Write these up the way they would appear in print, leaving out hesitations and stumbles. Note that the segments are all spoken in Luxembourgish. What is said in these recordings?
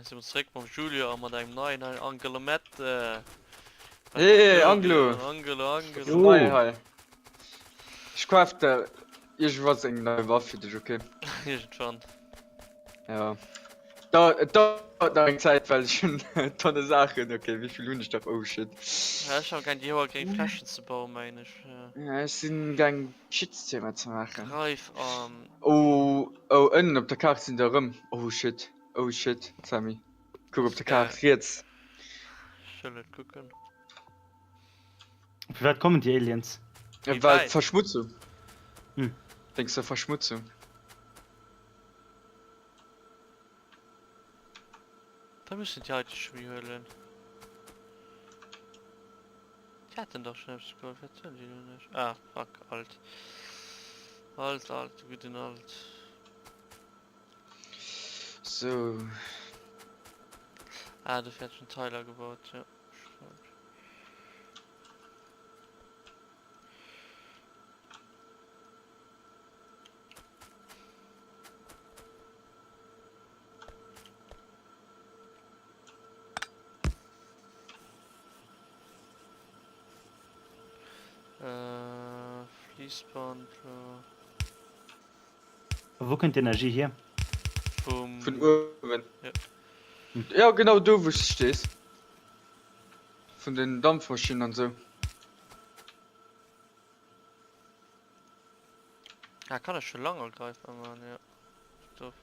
Si mer zeréck mam Julio a mat engem neien hei, Angelomette. Hey, Angelo! Angelo, Angelo. Nei hei. Ech kaf der iergendwann eng nei Waff fir dech, okay? Iergendwann. Ja. Da, et dauert nach eng Zäit, well ech hunn Tonne Saachen. Okay, wéi vill hunn ech dach? Oh shit. Ja, ech am gaang déi Hoer gréng Fläschen ze bauen, mengen ech. Ja, ech sinn gaang Geschütztürme ze maachen. Greifarm. Oh, oh, ënnen op der Kaart sinn der erëm. Oh shit, oh shit, Sammy. Kuck op der Kaart riets. Ech wëll net kucken. Firwat kommen déi Aliens? Well Verschmutzung. Hm. Wéinst der Verschmutzung. Da müssen déi heite scho méi huelen. Déi haten dach schon eppes geholl, firwat huelen déi elo net? Ah, fuck, alt. Alt, alt, de gudden alt. Sou. Ah, dofir hat schon Tyler gebaut, jo. Stimmt. Äh, Fließband, lo. Wou kënnt d'Energie hier? Vum. Vun uewen. Ja. Ja, genau do wou s de stees. Vun den Dampfmaschinen an sou. Ah, kann ech schon lang agreifen, man, ja. Stoff.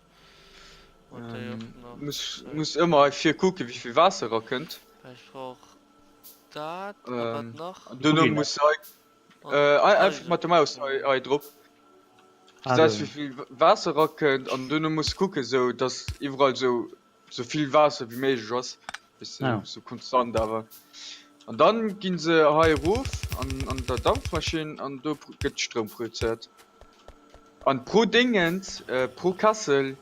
Und der Ähm, och nach. muss, muss ëmmer hei vir kucken, wéi vill Waasser erakënnt. Ich brauch dat, a wat Ähm, nach? an duerno Guck muss hei, An äh, ei- einfach Eisen. mat der Maus hei, hei drop. Du Ah, gesäis, do. wéi vill Waasser erakënnt an duerno muss kucken, sou dass iwwerall sou sou vill Waasser wéi méiglech ass, weess de, Ja. sou konstant awer. An dann ginn se hei erof an an der Dampfmaschinn an do gëtt Stroum produzéiert. An pro Déngens, pro Kessel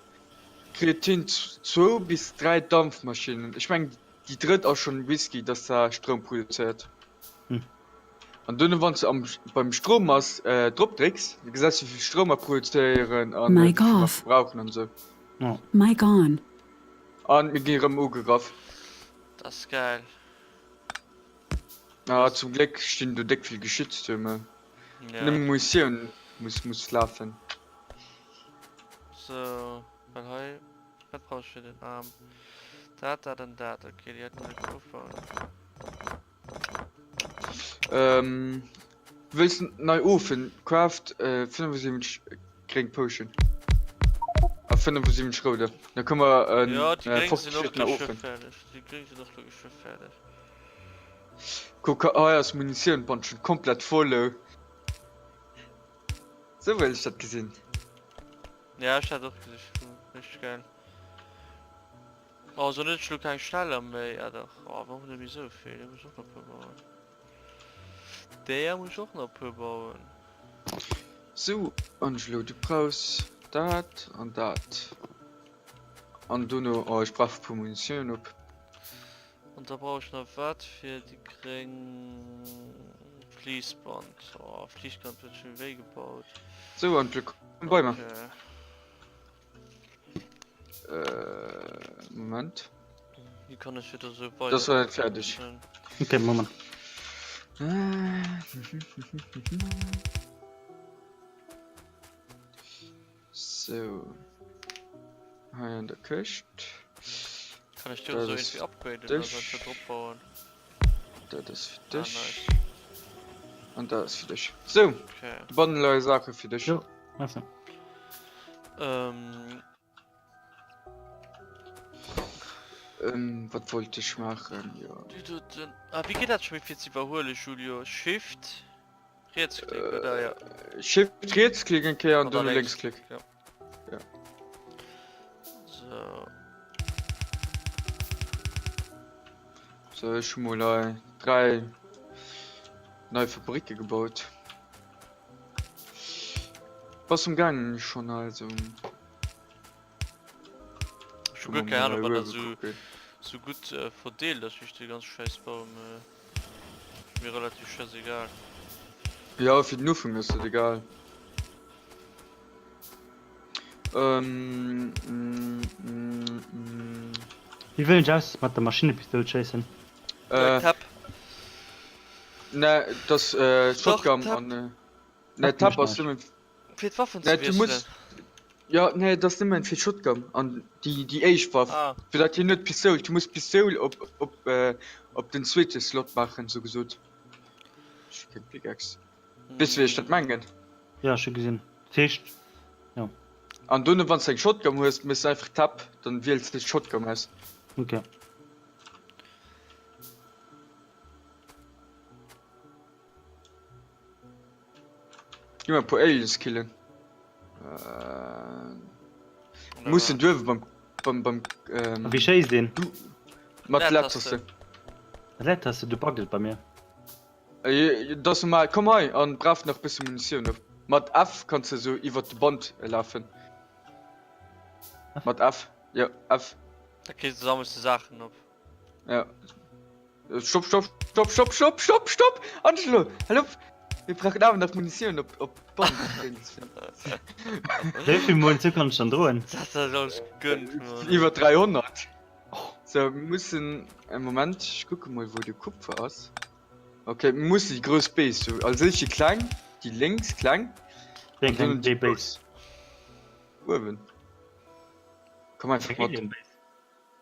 kritt hien zwou bis 3 Dampfmaschinnen. Ech mengen déi drëtt ass schonn risky, dass se Stroum produzéiert. Hm. An duerno wann s de am beim Strommast drop drécks, da gesäis de wéivill Stroum mer produzéieren an wéivill Mic mer off. verbrauchen an esou. Ja. Mic on. An mir ginn erëm ugegraff. Dat ass geil. Ah zum Gléck stinn do déck vill Geschütztürme. Ja. Nëmme Munitioun muss muss lafen. Sou, well hei, wat brauch ech fir den Aarm? Dat, dat an dat. Okay, déi hätten ech ofbauen. Ähm, wëlls nei ofen? Craft 75 gréng Potion a 75 roude. Da kënne mer en Ja, déi gréng sinn och fortgeschrittene gleich scho ofen. fäerdeg. Déi gréng sinn och gleich scho fäerdeg. Kuck, hei ass Munitioun band schon komplett voll. Sou wëll ech dat gesinn. Ja, ech hat och gesinn. Richteg geil. Oh, so net ech lo keng schneller méi. Ah dach. Oh, warum hunn ech méi sou vill? Déi muss ech och nach puer bauen. Déier muss ech och nach puer bauen. Sou Angelo, du brauchs dat an dat. An dono, oh ech brauch e puer Munitioun op. An da brauch ech nach wat fir déi gréng Fliissband. Oh, Fliissband huet schon wéi gebaut. Sou Angelo, komm bei mer. Okay. Äh, Moment. Wie kann ech wieder so weiter? Das war fertig. Okay, Moment. So. Hei an der Këscht. Kann ich dir so irgendwie upgraden oder soll ich da drauf bauen? Dat ass fir dech. Ah, nice. An dat ass fir dech. So, okay. de Bundle hei Saache fir dech. Jo, merci. Ähm. Ähm, wat wollt ech maachen? Jo. Du, du, du. Ah, wéi geet dat scho méi fir ze iwwerhuelen, Julio? Shift, Rietsklick, äh, oder? Ja. Shift, Rietsklick eng Kéier an duerno Lénksklick. Ja. Ja. So. So, ech hu mol hei 3 nei Fabricke gebaut. Bass um Gaang schon also. Ech hu guer keng Ahnung wat dat sou sou gutt verdeelt ass wéi ech dee ganz Schäiss bauen. Ass mir relativ schässegal. Jo fir den Ufank ass dat egal. Wéi wëll ech aus mat der Maschinnepistoul schéissen? Äh, Tab. Ne, dat ass Shotgun an. Ne, Tab ass nëmmen. Fir d'Waffen ze wiesselen. Jo, nee, dat ass nëmmen fir d'Shotgun an déi déi éischt Waff. Ah. Fir dat hien net d'Pistoul, du muss d'Pistoul op op op den zweete Slot maachen, sou gesot. Ech hu keng Pickaxe. Weess de wéi ech dat mengen? Jo, ech hu gesinn. Dat heescht, jo. An dono wann s de eng Shotgun hues, méchs de einfach Tab, dann wiels de d'Shotgun aus. Ok. Gi mer e puer Aliens killen. Mussen duerwe beim beim beim ähm, A wéi schéisst een? Du mat Leertaste. Mat Leertaste, du buggt et bei mir. Dat ass normal. Komm hei an brauch nach bësse Munitioun op. Mat F kanns de sou iwwert de Band lafen. Mat F, jo F. Da kriss de sammels de Saachen op. Ja. Stopp, stopp, stopp, stopp, stopp, stopp, stopp! Angelo, hal op! Mir brauchen awer nach Munitioun op op d'Band. Wéi vill Munitioun kann ech dann droen? Dat ass alles gegönnt, Mann. Iwwer 300. So, mir mussen, e Moment, ech kucke mol wou de Kupfer ass. Okay, mir mussen déi grouss Base, so, als éischt déi kleng, déi lénks kleng. Wéi eng kleng, déi Base? Uewen. Komm einfach mat. Alien Base.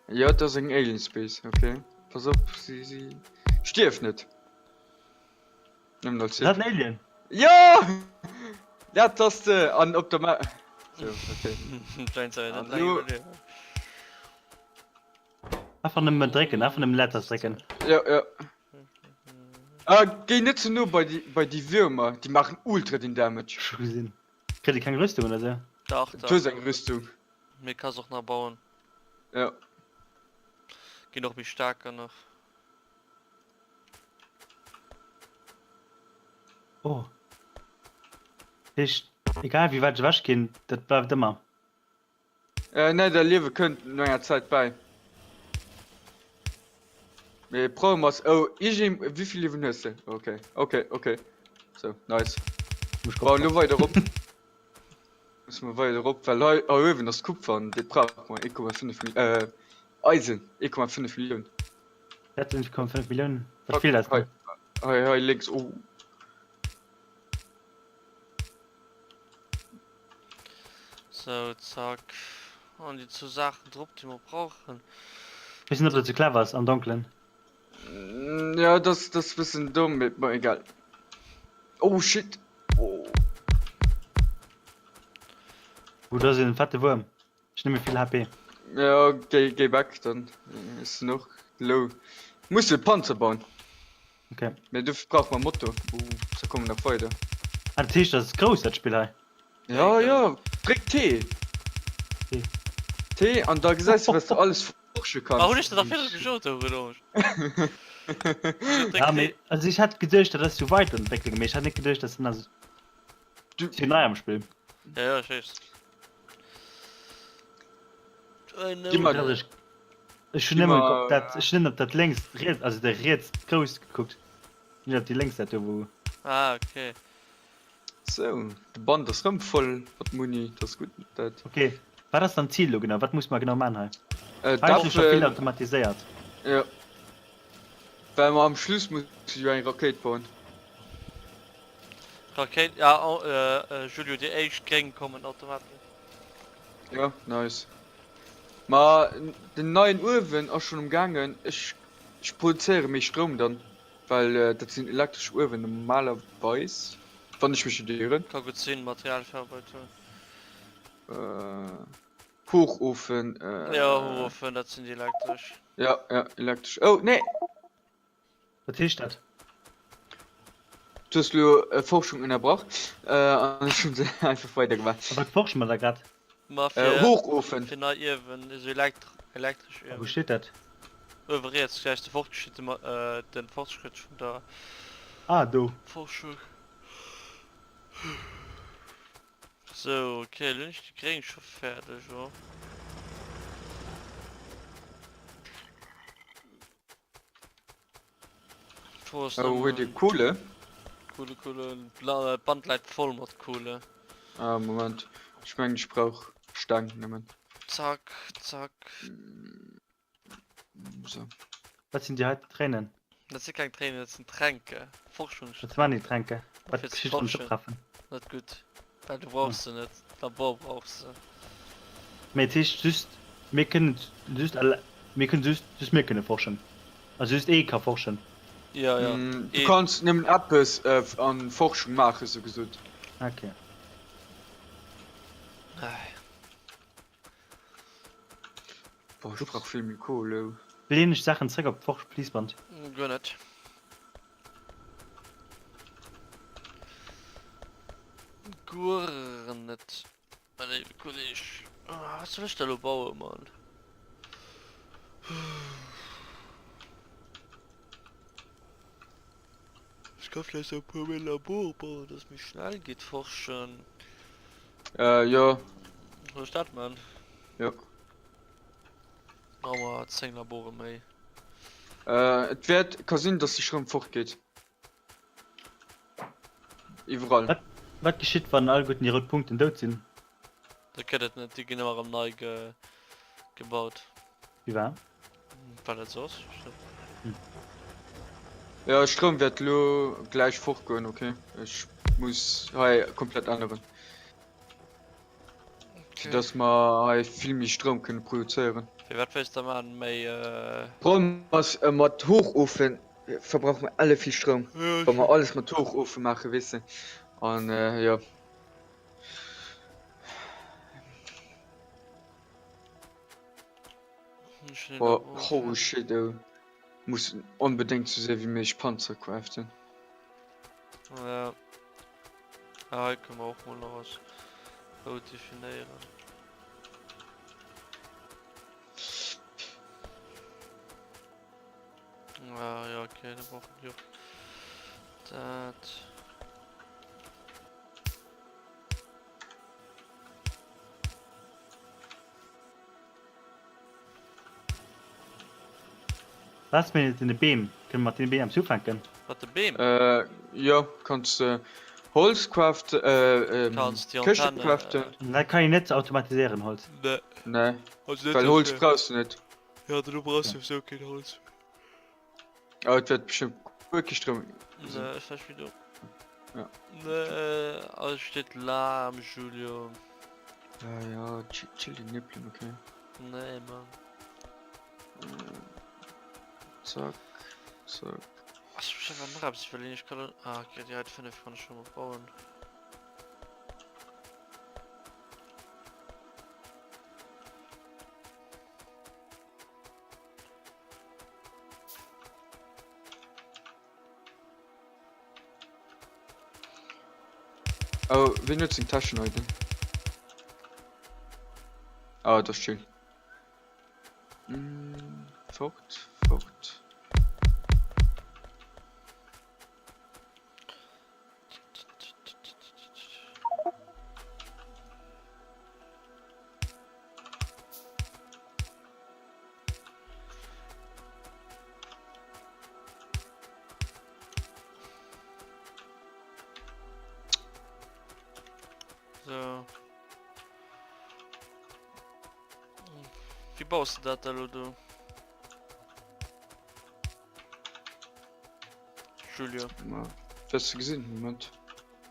Jo, et ass eng Alien Space, okay. Pass op, si, si, stierf net. Nëmmen als Ass dat en Alien? Jo! Leertaste an op der Ma. So, okay. Scheint awer net An lo. laang iwwerliewen. Einfach nëmmen drécken, einfach nëmmen Leertast drécken. Jo, jo. Ah, géi net ze no bei déi, bei déi Würmer, déi maachen ultra den Damage. Scho gesinn. Kritt ee keng Rüstung oder sou? Dach, Du dach. hues eng Rüstung. Mee kanns och nach bauen. Jo. Ginn och méi staark dann nach. Oh. Heescht, egal wéi wäit ech ewech ginn, dat bleift ëmmer? Äh, nee, däi Liewe kënnt no enger Zäit bäi. Mee Problem ass, oh, iergendeen, wéivill Liewen hues de? Okay, okay, okay. So, nice. Muss Bon, elo weider erop. Musse mer weider erop, well hei hei uewen ass Kupfer an dee brauche mer, 1,5 Mil, äh, Eisen, 1,5 Millioun. Wat 1,5 Milliounen? Wat feelt eis Hei, nach? hei, hei lénks, oh. Sou, zack. An déi zwou Saachen drop, déi mer brauchen. Weess net, ob dat sou clever ass am Donkelen. Ja, dat ass e bëssen domm, mee bon, egal. Oh shit! Oh. Oh, do ass en fette Wuerm. Ech hun nemmi vill HP. Ja, géi, géi back, dann is en och low. Muss e Panzer bauen. Okay. Mee dofir brauche mer Moto. Uh, da komme nach weider. Ah, dat heescht, dat ass grouss, dat Spill hei. Ja, ja, dréck T. T. T an da gesäis du, wat du alles forsche Ma hunn kanns. ech der dach virdru gesot, Rodange. Ja, mee, also ech hat geduecht, dat ass sou Weiterentwécklung, mee ech hat net geduecht, dass den ass. Du. Sinn nei am Spill. Ja, ja, ech weess. Gi mer. Ech, ech hunn nëmmen op dat, ech hunn nëmmen op dat lénkst, riets, also de riets grousst gekuckt. Net op déi lénks Säit do wou. Ah, okay. Sou, de Band ass rëm voll mat Muni, dat ass gutt dat. Ok, wat ass dann d'Zil lo genau? Wat muss mer genau man hei? Hei ass jo scho vill automatiséiert. Jo, well mer am Schluss musse jo eng Rakéit bauen. Rakéit, ja Julio, déi éischt gréng kommen automatesch. Jo, nice. Ma den neien Uewen ass schonn um gaangen. Ech ech produzéiere méi Stroum dann, well dat sinn elektresch Uewen normalerweis, wann ech mech net ieren. Ka gutt sinn, Materialverarbeitung. Hochofen. Jo, Hochofen, dat sinn déi elektresch. Jo, jo, elektresch. Oh, nee! Wat heescht dat? Du hues lo Forschung ënnerbrach an ech hunn se einfach weidergemaach. A wat forsche mer da grad? Ma fir Hochofen. Fir nei Iewen, esou elektresch Iewen. A wou steet dat? Uewe riets, gesäis de Fortgeschritte, den Fortschrëtt vun der Ah, do. Forschung. Sou, ok, elo hunn ech déi gréng scho fäerdeg, oh. Oh, huet Dir Kohle? Kohle, Kohle, d'Band läit voll mat Kohle. Ah, Moment, ech mengen ech brauch Steng nëmmen. Zack, zack. So. Wat sinn déi heiten Tréinen? Dat si keng Tréinen, dat sinn Tränke. Forschungstränke. Wat waren déi Tränke? Wat Fir ze geschitt wann ech forschen. optreffen? Net gutt. Well du brauchs se net. D'Labor brauch se. Mee et heescht just, mir kënnen just alle, mir kënnen just, just mir kënne forschen. Also just ee ka forschen. Ja, ja. Du Een. kanns nëmmen eppes an Forschung maachen, sou gesot. Okay. Boah, ech brauch vill méi Kohl, oh. Wéi leen ech Saachen zréck op d'Forschfliissband? Guer net. Guer net, mein léiwe Kolleg. Wat soll ech da lo bauen, Mann? Ech ka vläicht e puer méi Labore bauen, dass méi schnell geet forschen. Äh, jo. Soll ech dat man? Jo. Brauche mer 10 Labore méi. Äh, et wäert, ka sinn, dass de Stroum fort geet. Iwwerall. Wat, wat geschitt, wann alleguerten déi rout Punkten dout sinn? Dat gëtt et net, déi ginn ëmmer erëm nei ge, gebaut. Wéi war? Well et soss. Hm. Ja, Stroum wäert lo gläich fort goen, okay. Ech muss hei komplett änneren. Okay. Dass mer hei vill méi Stroum kënne produzéieren. Fir wat wëlls de man? Méi äh. Problem ass äh, mat Hochofen verbrauche mer elle vill Stroum. Ja, Wa mer alles mat Hochofen maache, weess de. An äh, jo. Oh, holy shit, oh. Muss onbedéngt sou séier wéi méiglech Panzer craften. Ja. Ah, hei kënne mer och mol nach als rout definéieren. Ah, ja, okay, da brauchen die och dat. Was mit den Beem? Kënne mer mat deene Beem eppes ufänken? Mat de Beem? Äh, jo, kanns de Holz craften, äh, ähm, Kanns déi Këschte Antenne. craften. Dat kann een net automatiséieren, Holz. Nee. Nee, Also net well Holz dofir. brauchs de net. Ja, du brauchs souwisou keen Holz. Awer et wäert bestëmmt guer kee Stroum sinn. Nee, ech läsch wieder. Ja. Nee, also steet lahm, Julio. Ja, ja, chill, chill den Nippel, okay. Nee, Mann. Zack, zack. Ach, ich muss einfach nach etwas überlegen. Ich kann. Ah, okay, die halt 5 kann ich schon mal bauen. Oh, wien huet seng Täschen hei denn? Ah, das ist chill. Mm, fort, fort. So. Wéi baus de dat da lo do? Julio. Ma, wäerts de gesinn, Moment.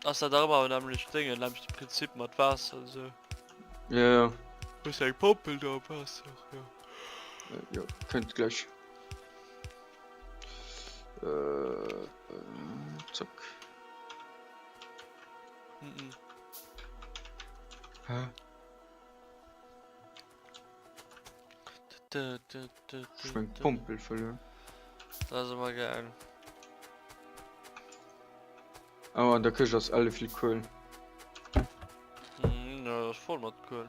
Ass dat nach ëmmer nämlecht Déngen, nämlechte Prinzip mat Waasser an esou? Ja, ja. Hues du eng Pompel do am Waasser? Jo. Jo, kënnt gläich. Äh, zack. Mhm. Hä? Ech meng Pompel verluer. Dat ass ëmmer geil. Oh, an der Këscht ass elle vill Kuel. Mm, ja, dat ass voll mat Kuel.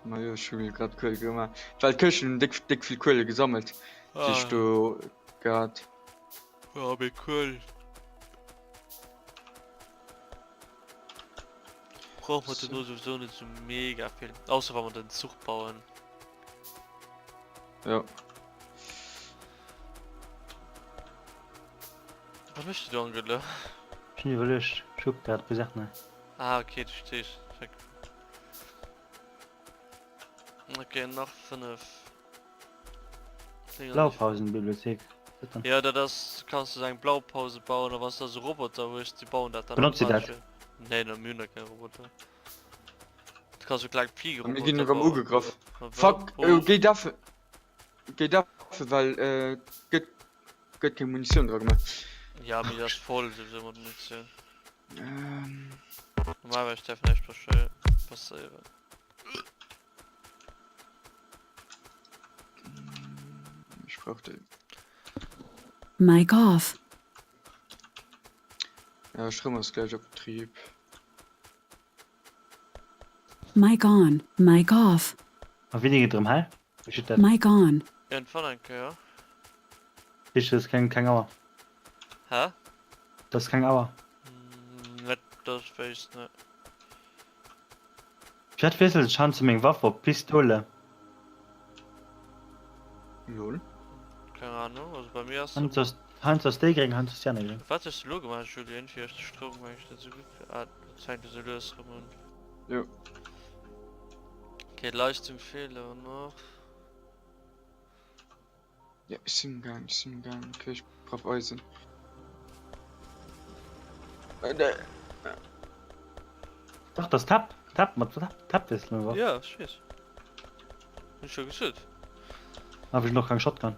Ma jo, ech hu mir grad Kuel gemaach. Well d'Këscht hunn déck, déck vill Kuele gesammelt, déi ech Ah. do gehat. Ja, mee Kuel. Brauch mer dono souwisou net sou mega vill. Ausser wa mer den Zuch bauen. Ja. Wat méchs du do Angela? Ech hunn iwwerluecht, ech kucke grad e puer Saachen hei. Ah okay, du stees. Check. Okay, nach 5. Blaupausenbibliothéik, wat dann? Jo, dat ass, kanns du eng Blaupause bauen a wann s du da sou Roboter hues, déi bauen dat dann Benotzt dir dat? automatesch. Nee, mir hunn da keng Roboter. Du kanns sou kleng Mir Fliegeroboter ginn erëm bauen. ugegraff. Wou? Fuck, Wou? géi daf, géi daf, well gëtt gëtt keng Munitioun dra gemaach. Ja, mee dat ass voll souwisou mat Munitioun. Normalerweis däerf näischt passéieren. Ech brauch déi. Mic off. Ja, Stroum ass gläich op Betrib. Mic on, mic off. A wéini geet erëm hell? Wéi steet dat? Mic on. Iergendwann eng Kéier. Heescht et ass keng keng Auer? Hä? Et ass keng Auer. Net dat ech wéisst, ne. Firwat wiesselt ech han zu meng Waff op Pistole? Lol. Keng Ahnung, also bei mir ass. Heiansdo ass heiansdo ass déi gréng, heiansdo ass déi aner gréng. Wat hues de elo gemaach Julie? Iergendwéi ass de Stroum meng ech net esou gutt. Ah, et fänkt esou lues erëm un. Jo. Okay, Leistung feelt awer nach. Ja, ech sinn gaang, ech sinn gaang. Okay, ech brauch Eisen. Äh, ne. Dach, das Tab, Tab mat Tab, Tab wiesselen oder? Ja, ech weess. Hunn ech jo gesot. Hab ech noch keng Shotgun.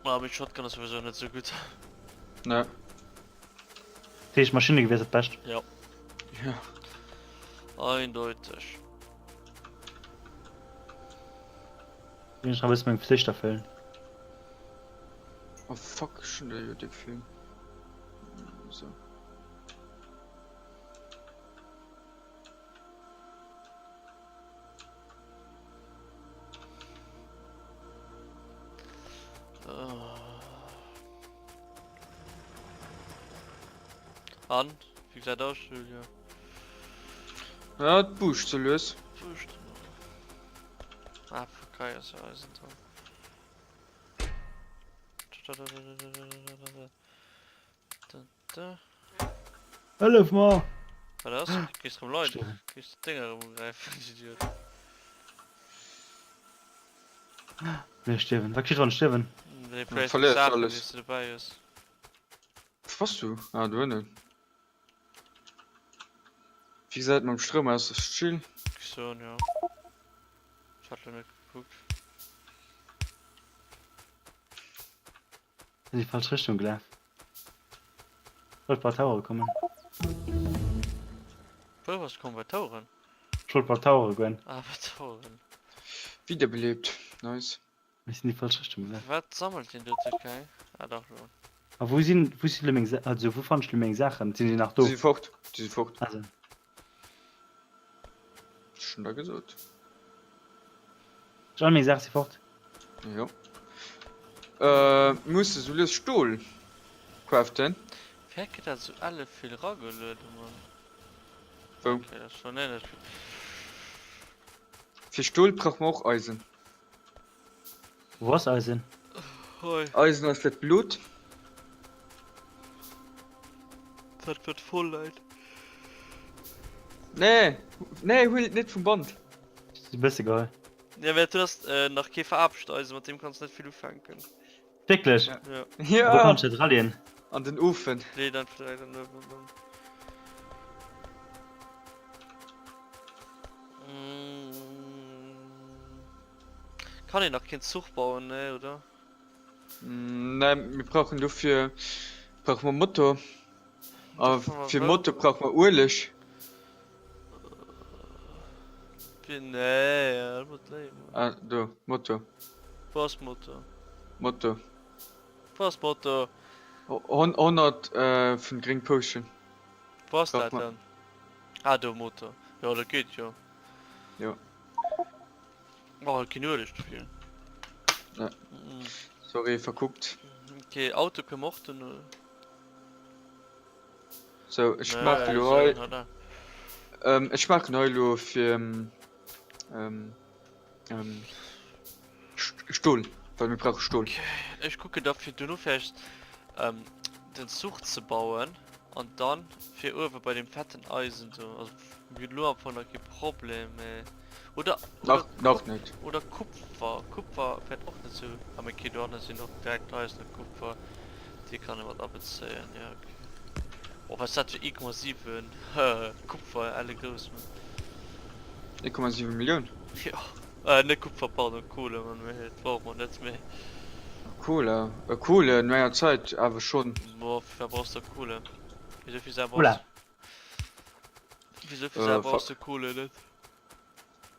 Ah, mee d'Shotgun ass souwisou net sou gutt. Ne. Dat heescht Maschinengewehr ass dat bescht. Ja. Ja. Eindeuteg. Ginn ech nach e bësse meng Pflicht erfëllen. Oh fuck, ech hunn der jo déck vill. So. An? Wéi gesäit aus, Julia? Ja, et buuscht sou lues. Buuscht. Ah, fuck, hei ass jo Eisen dran. Hëllef mer! Wat ass? Gees rëm Leit? Gees de Dénger erëm ugräifen, Idiot? Mir stierwen. Wat geschitt wann ech stierwen? Dee verléiers Verléiers Saachen, alles. déi s du dobäi hues. Wou bass du? Ah, do ënnen. Wéi gesäit et mam Stroum aus? Ass chill? Ech soen jo. Ech hat lo net gekuckt. An déi falsch Richtung gelaf. Wollt bei Tower kommen. Wou bass du komm? Bei Touren? Ech wollt bei Tower goen. Ah, bei Touren. Wiederbelebt, nice. Ech sinn déi falsch Richtung gelaf. Wat sammelt deen do Türkei? Ah dach lo. A wou sinn wou sinn lo meng Sa also wou fannen ech lo meng Saachen? Sinn déi nach do? Si si fort, si si fort. Also. Ech hunn der gesot. All meng Saache si fort. Jo. Äh, musse sou lues Stol craften. Firwat gëtt dat sou elle vill ragelueden, Mann? Wou? Okay, dat ass schon ähnlech. Fir Stol brauche mer och Eisen. Wou ass Eisen? Hoi. Eisen ass dat Blut. Dat wat voll läit. Nee, nee, huel et net vum Band. E bësse geholl. Ja, mä du hast äh, nach kee veraarbecht Eisen, mat deem kanns net vill ufänken. Wierklech? Ja. Ja. Ja. Wou kann ech dat ralien? An den Ofen. Lee dann direkt an den Ofen dann. Kann een nach keen Zuch bauen, nee, oder? Nee, mir brauchen dofir brauche mer Motor. A fir Motor brauche mer Ueleg. Nee, dat muss léi. Ah, do, Motor. Wou ass Motor? Motor. Wou ass Motor? 100 vun gréng Potion. Wou ass dat dann? Ah do, Motor. Jo dat geet jo. Jo. Oh keen Ueleg dofir. Ja. Sorry, verkuckt. Ok, Auto kënne mer och dono. Sou, ech maachen elo hei. Ech maachen hei elo fir Stol, well mir brauche Stol. Ok, ech kucken da fir dono vläicht den Zuch ze bauen. An dann fir uewe bei dem fetten Eisen do, also mir hunn elo am Fong nach kee Problem, mä oder, oder Nach, nach net. Oder Kupfer, Kupfer wäert och net sou, ah mee okay, dohanne sinn och direkt Eisen a Kupfer, déi kann ee mat abezéien, jo okay. Oh wat ass dat fir 1,7 Kupfer, elle grouss Mann. 1,7 Millioun? Jo, äh net Kupfer, pardon, Kohle Mann, mee dat brauche mer net méi. Kohle, Kohle no enger Zäit awer schonn. Boah, fir wat brauchs de Kohle? Wéi souvill Saach Kohle. brauchs Wéi souvill Saach brauchs de Kohle net?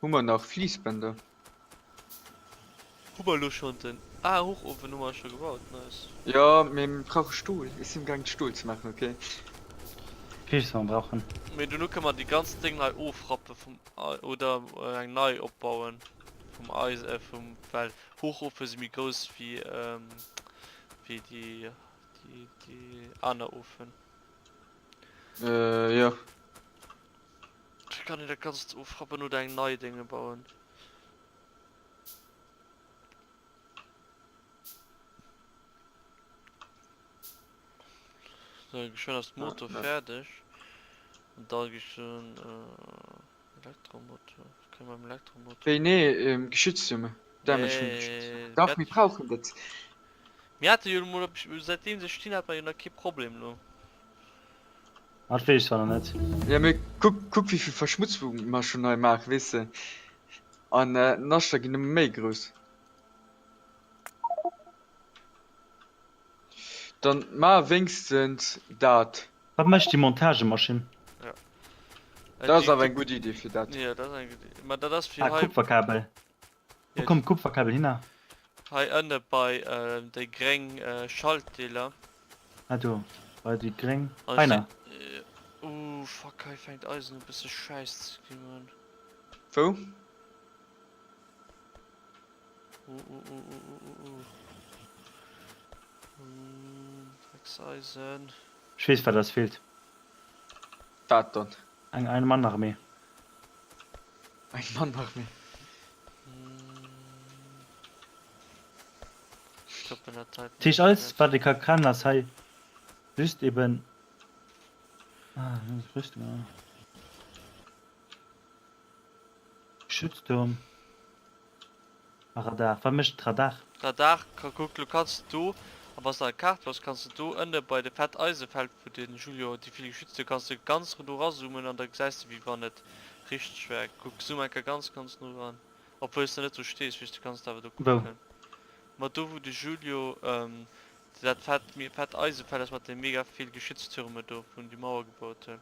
Hu mer nach Fliissbänder? Hu mer elo schonn den. Ah, Hochofen hu mer scho gebaut, nice. Jo, mee mir brauche Stol. Ech sinn amgaangen Stol ze maachen, ok? Vill mer brauchen. Mee dono kënne mer déi ganz Déng hei ofrappe vum oder eng nei opbauen vum Eis vum well Hochofe si méi grouss wéi wéi déi déi aner Ofen. Jo. Ech kann een dat ganzt ofrappen oder eng nei Dénge bauen. So, geschwënn ass de Motor fäerdeg. An da gi ech den Elektromotor. Wat kann ee mam Elektromotor Wéi nee, Geschütztürme. Damage vum Geschützturm. Dach, mir brauchen dat. Mir hate jo emol, säitdeem se stinn, hat mer jo nach kee Problem elo. Dat weess ech zwar nach net. Jo mee kuck kuck wéivill Verschmutzung mer schon hei maachen weess de an d'Naschter ginn ëmmer méi grouss. Dann maach wéngstens dat. Wat mecht déi Montagemaschinn? Ja. Dat ass awer eng gutt Idee fir dat. Jo dat ass eng gutt Idee. Ma dat ass fir Ah, hei. Kupferkabel. Wou kommt d'Kupferkabel hinner? Hei ënne bei déi gréng Schaltdeeler. Ah do, bei déi gréng. Heiner. Ooh fuck, hei fänkt Eisen u bësse schäiss ze gi man. Wou? Ooh ooh ooh ooh ooh ooh ooh. Dreckseisen. Ech weess wat eis feelt. Wat dann? Eng Ein-Mann-Armee. Eng Mann-Armee. Dat heescht alles wat ee ka kennen ass hei just eben ah Rüstung ah Geschützturm a Radar. Wat mécht d'Radar? Radar ka kuck lo kanns de do a wanns de an der Kaart bass kanns de do ënne bei de fett Eisefeld wou den Julio déi vill Geschütz huet kanns de ganz no razoomen an da gesäis de wéi wann et richteg wär. Kuck zoom enker ganz ganz no ran obwuel s de net do stees weess du kanns et awer do Wou? kucken. Ma do wou de Julio dat fett fett Eisefeld ass mat de mega vill Geschütztürme do wou en déi Mauer gebaut huet.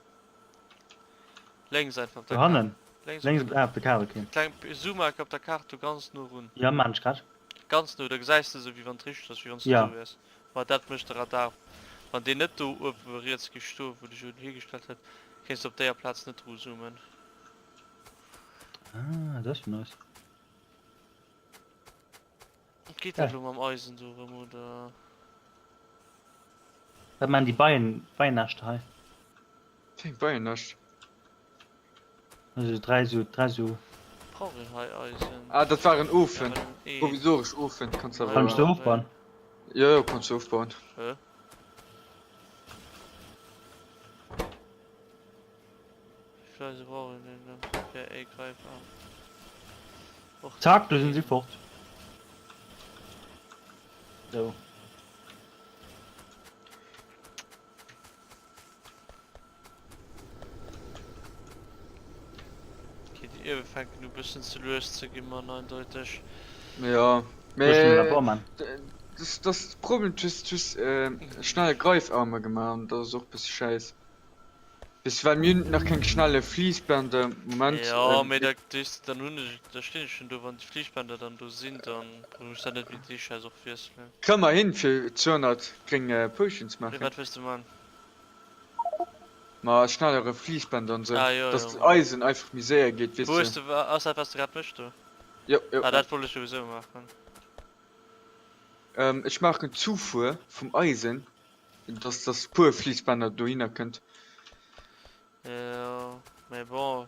Lénks einfach op der Kaart. Dohannen? Lénks op Lénks op, ah, op der Kaart, okay. Kleng, zoom enker op der Kaart do ganz no run. Ja, maan ech grad. Ganz no, da gesäis de sou wéi wann et richteg ass, wéi wann s du Ja. do wärs. Ma dat mécht de Radar. Wann deen net do uewe riets géif stoen, wou de Jules en higestallt huet, kéints de op déier Plaz net druzoomen. Ah, dat ass jo nice. Geet dat Geil. lo mam Eisen do erëm, oder? Wat maan déi Beien, Beiennäschter hei? Wéi eng Beiennäscht? Also 3 sou, 3 sou. Brauch een hei Eisen? Ah, dat waren Ofen. Ja, ee. Provisoresch Ofen, kanns du Kann ech awer. se ofbauen? Jo, jo, kanns du ofbauen. Hä? Wéi vill Eise brauch een denn dann fir ee Greifarm? Och Zack, do sinn si fort. Sou. Okay, déi Ierwe fänken u bëssen ze lues ze ginn, man eindeuteg. Jo, Soll ech den mee Labor man? das das Problem just just äh, schnelle Greifarme gemaach an dat ass och bësse schäiss. Bis well mir hunn nach keng schnelle Fliissbänder Moment. Jo, mee da weess de, dann hunn ech, da stinn ech schon do, wann déi Fliissbänder dann do sinn, dann muss ech dat net méi dee Schäiss och wiesselen. Kréie mer hin fir 200 gréng Potions Wéi, maachen? wat wëlls de man? Ma schnellere Fliissbänder an sou, Ah jo, dass jo. d'Eisen einfach méi séier geet, weess Wou hues de. de, ass dat wat s de grad méchs do? Jo, jo, Ah jo. dat wollt ech souwisou maachen. Ech maachen d'Zufuhr vum Eisen, dass dass puer Fliissbänner dohinner kënnt. Jo, mee bon.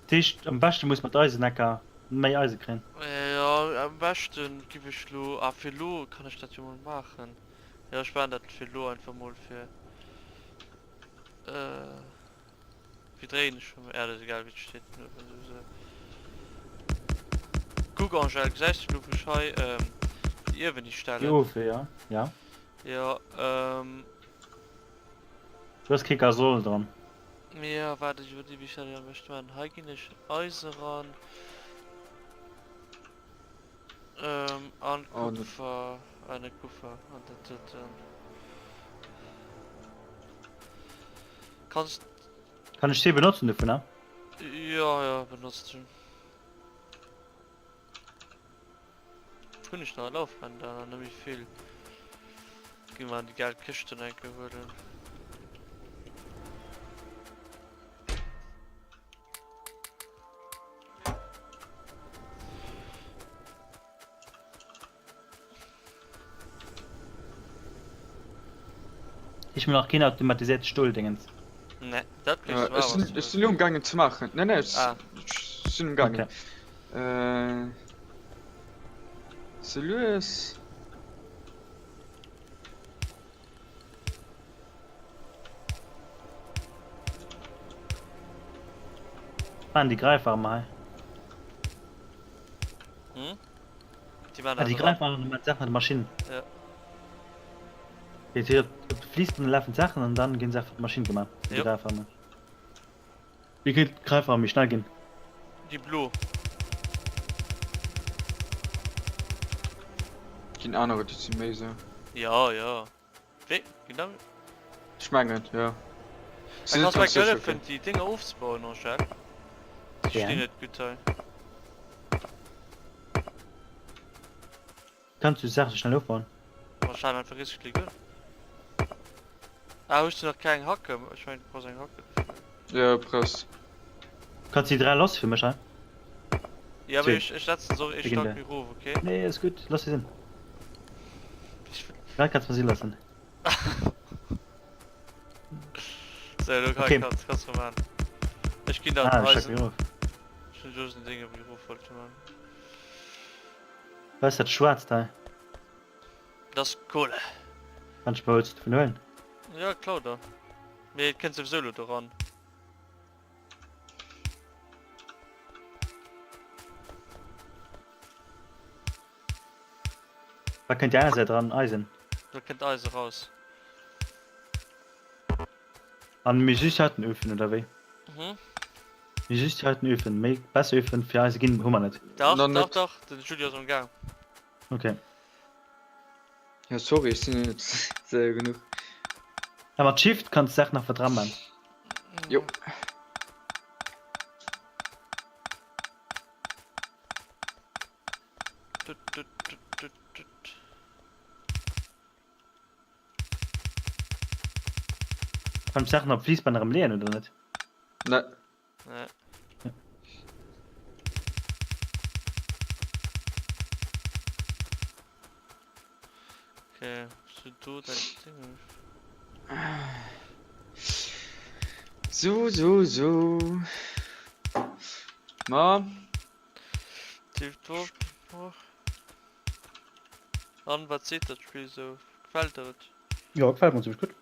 Dat heescht am beschte muss mat Eisenecker méi Eise kréien. Jo, am beschten giff ech lo, ah fir lo kann ech dat jo mol maachen. Jo ech maan dat fir elo einfach mol fir Wéi dréien ech schon? Ja dat ass egal wéi et steet den uewen souwisou. Kuck Angèle, gesäis du elo wou ech hei déi Iewen hi Déi stellen? Ofe jo, ja. Jo ehm. Du hues kee Gasol dran. Jo waart ech iwwerleeë wéi ech dat am beschte maan. Hei ginn ech Eise ran. Ähm, an Oh, net. Kupfer, ah net Kupfer, an dat doten. Kanns. Kann ech zwee benotzen dovunner? Jo, jo, benotzt se. Hunn ech nach Laufbänder? Nach net méi vill. Gi mer an déi gel Këschten enke huelen. Ech hun nach keen automatiséierte Stolldéngens. Nee, dat Äh, kéinst du ech maachen, sinn, wanns du ech wëlls. sinn elo umgaangen ze maachen. Nee, nee, ech, Ah. ech sinn umgaangen. Okay. Äh, sou lues. Waren déi Gräifarmer hei? Hm? Déi waren Ah, déi dat eran. Gräifarmer mat Saachen an der Maschinn. Ja. Déi si op de Fließband lafen d'Saachen an dann ginn se einfach d'Maschinn gemaach, déi Jo. Gräifarmer. Wéi kéint d'Gräifarm méi schnell ginn? Déi blo. Ginn anerer déi si méi sou. Ja, ja. Wéi? Genau. Ech mengen, jo. Da kanns du enk hëllefen déi Dinger ofzebauen, Angèle. Déi stinn net gutt hei. Kanns du Saache schnell ofbauen? Ma ech halen einfach Risklick un. Ah, hues du nach keng Hacke? Ech mengen du brauchs eng Hacke dofir. Jo, brauchs. Kanns du déi 3 lass fir mech hei? Ja, mee ech setzen se och ee Stack méi rof, ok? Nee, ass gutt, looss se sinn. Dat kanns mer si loossen. Sou, elo Okay. kanns kanns du man. Ech ginn dat Ah, ech eisen. check méi rof. Ech hunn just en Ding méi rof wollte man. Wat ass dat schwaarzt hei? Dat ass Kohle. Kann ech mer wëlls dovun huelen? Ja, klau der. Mee et kënnt souwisou elo doran. Wat kënnt déi aner Säit dran? Eisen. Do kënnt Eise raus. An mir just haten Öfen oder wéi? Mhm. Mir just haten Öfen, méi besser Öfen fir Eise ginn hu mer net. Dach, Nach dach, net. dach, den Julio ass am Gaang. Okay. Ja sorry, ech sinn net séier genuch. A mat Shift kanns d'Saach nach verdran man. Jo. Tut, tut, tut, tut, tut. Kann ech d'Saachen op Fließband erëm leeën oder net? Ne. Nee. Okay, so do dein Ding. So, so, so. Ma. An wat seet dat Spill sou? Gefält der et? Jo, gefält mer zimmlech gutt.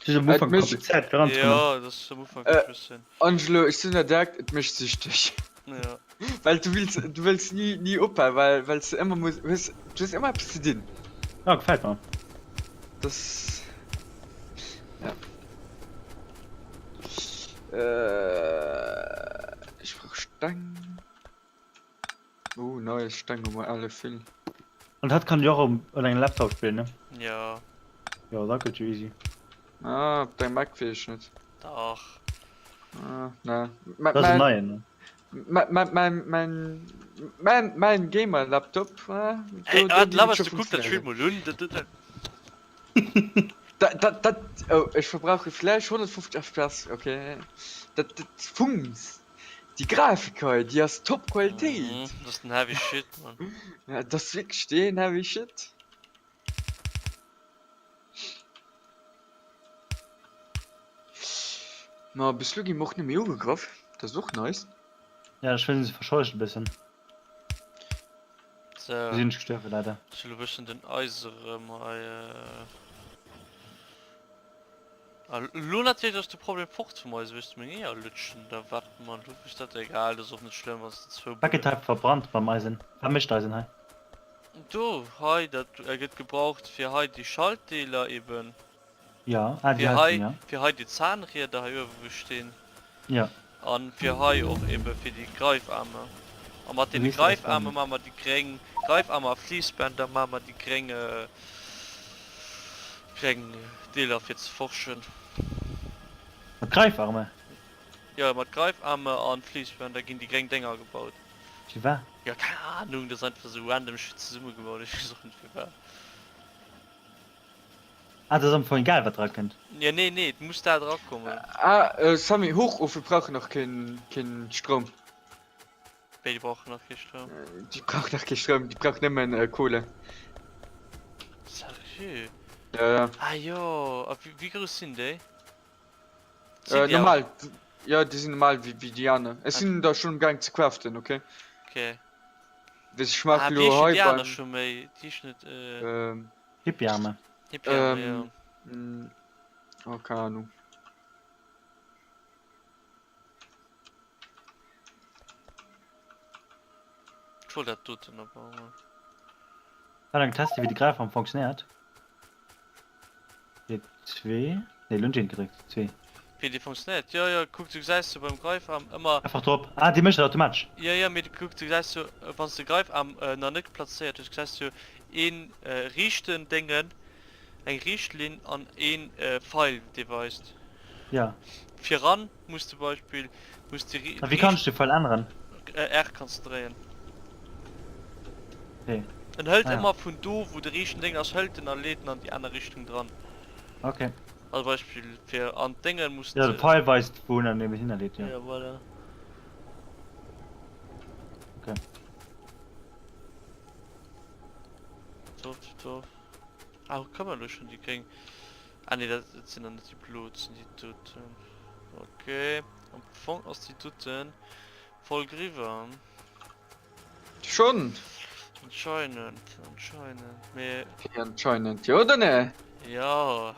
Just am Ufank komplizéiert fir eranzekommen. Jo, dat ass am Ufank e bëssen. Angelo, ech soen der direkt, et mécht süchteg. Ja. Well du wills, du wëlls ni, ni ophalen, well, well s de ëmmer muss, hues, du hues ëmmer eppes ze dinn. Ja, gefält mer. Das, ja. Äh, ech brauch Steng. Oh nice, Steng hu mer elle vill. An dat kann jo och op engem Laptop spillen ne? Jo. Jo dat gëtt jo easy. Ah, op dengem Mac weess ech net. Dach. Ah, ne. Dat ass en neien ne? Mäin, mäin, mäin Gamer-Laptop, ah, Hey, do, do ah, géing et labbers scho du, kuck dat Spill funktionéieren. mol un, dat, dat, dat. Dat, dat, dat, oh, ech verbrauche vläicht 150 FPS, okay. Dat, dat funkt. Déi Grafik hei, déi ass top Qualitéit. Mhm, dat ass den heavy shit, man. Ja, dat ass wierklech deen heavy shit. Ma bis elo gi mer och net méi ugegraff, dat ass och nice. Ja, ech wëll se verscheuchen e bëssen. Sou. Do sinn ech gestuerwen, leider. Ech hu lo bëssen den Eise rëm hei. A lo natierlech ass de Problem fort vum Eise, wéi s de meng Eeër lutschen da wat man lo wéi dat egal, dat ass och net schlëmm wann s de zwou Wat gëtt hei verbrannt beim Eisen? Wat mécht Eisen hei? Do hei dat gëtt gebraucht fir hei déi Schaltdeeler eben. Ja, ah déi Fir hei, heiten, ja. fir hei déi Zahnrieder hei uewe wou stinn. Ja. An fir hei och eben fir déi Greifarme. A mat deene Wéi heescht dat Greifarme dann? maache mer déi gréng Greifarme a Fliissbänder maache mer déi gréng gréng Deeler fir ze forschen. Mat Greifarme? Jo, mat Greifarme an Fliissbänder ginn déi gréng Dénger gebaut. Firwat? Jo, keng Ahnung, dat ass einfach sou random shit zesummegebaut, ech weess och net firwat. Ah, et ass am Fong egal wat dra kënnt. Jo, nee, nee, et muss dat erakommen. Ah, Sammy, Hochofe brauchen nach keen, keen Stroum. Wéi, déi brauchen nach kee Stroum? Déi brauchen nach kee Stroum, déi brauchen nëmmen Kohle. Seriö? Ja, ja. Ah jo, a wéi, wéi grouss sinn déi? Sinn déi awer. Normal, jo, déi sinn normal wéi, wéi déi aner. Ech sinn der schonn amgaang ze craften, okay? Okay. Weess, ech maach Ah, wéi elo heeschen hei déi aner beim. scho méi? Déi heeschen net. Hippiearme. Hippiearme, jo. Ähm, oh, keine Ahnung. Ech wollt dat doten awer mol. Kann eng testen wéi de Greifarm funktionéiert. Fir zwee, nee lo hunn ech eent gedréckt, zwee. Wéi déi funktionéiert? Jo jo, kuck du gesäis jo beim Greifarm ëmmer. Einfach drop, ah déi mécht dat automatesch. Jo jo, mee kuck du gesäis jo wann s de Greifarm nach net plazéiert hues, gesäis du een riichten Déngen, eng riicht Linn an een Feil dee weist. Ja. Viran muss de Beispill muss déi A wéi kann ech de Feil änneren? R kanns de dréien. Okay. En hëlt Ah ja. ëmmer vun do wou de riichten Déng ass hëlt en a leet en an déi aner Richtung dran. Okay. Also Beispill fir an d'Déngen muss Ja, de de. Feil weist wou en eben hinnerleet, jo. Ja voilà. Okay. Tof, tof. Ah, wou kann man elo schon déi gréng. Ah nee, dat sinn dann net déi blo, dat sinn déi doten. Okay, am Fong ass déi doten voll griwwer. Schon? Anscheinend, anscheinend. Mee. Wéi anscheinend? Jo oder nee? Ja,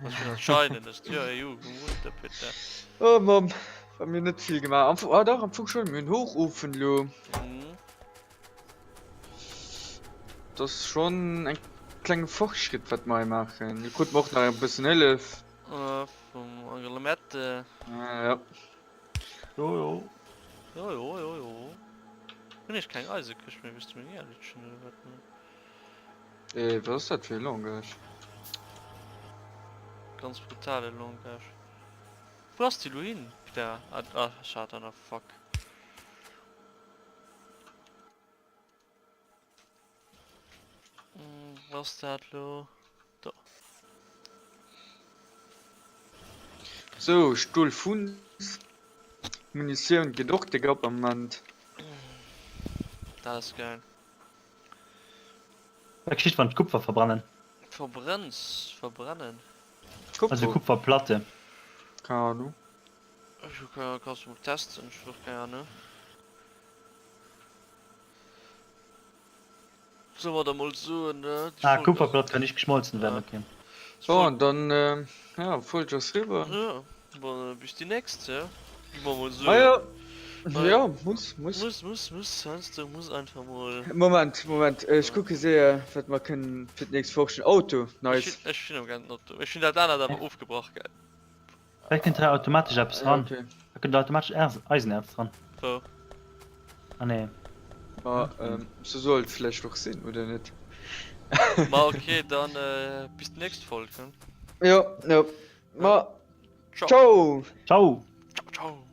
was fir anscheinend, das ja EU, runter bitte. Oh Mamm, haben mir net vill gemaach. Am Fong, ah dach, am Fong schon, mir hunn Hochofen lo. Mhm. Dat ass schon en klenge Fortschritt wat mer hei maachen. Lo krute mer och nach e bëssen Hëllef. Äh, vum Angela Merkel. Ja. Jo jo. Jo jo jo jo. Hunn ech keng Eisekëscht méi, wëss du meng Ehrlichchen oder wat? Äh, wat ass dat fir e Langage? Ganz brutale Langage. Wou ass déi lo hin? Da, ah, ah, schade, fuck. Wou ass dat lo? Do. Sou, Stol Funs. Munitioun geet och déck op am Moment. Dat ass geil. Wat geschitt wann d'Kupfer verbrennen? Verbrenns, verbrennen? Also Kupferplatte. Keng Ahnung. Ech hu keng Ahnung, kanns du mol testen, ech hunn och keng Ahnung. Solle mer da mol soen, ne? Déi Ah, Folg ass. Kupferplatt kann nicht geschmolzen werden, okay. Bon, an dann, ja, Folg ass riwwer. Ja, bon, bis déi nächst, ja? Gi mer mol Ah ja, soen. ja, muss, muss. Muss, muss, muss, heiansdo muss einfach mol. Moment, Moment, ech kucke séier, wat mer kënnen fir d'nächst Woch. Auto, nice. Ech hunn am gaangen Auto. Ech hunn dat anert awer ofgebrach, gell? Vläicht kënnt hei automatesch eppes Ja, dran. okay. Da kënnt automatesch Erz, Eisenerz dran. Wou? Ah nee. Ma ähm, sou soll et vläicht och sinn, oder net? Ma okay, dann äh, bis déi nächst Folg, ne? Jo, jo. Ma Ciao. ciao! Ciao! Ciao, ciao.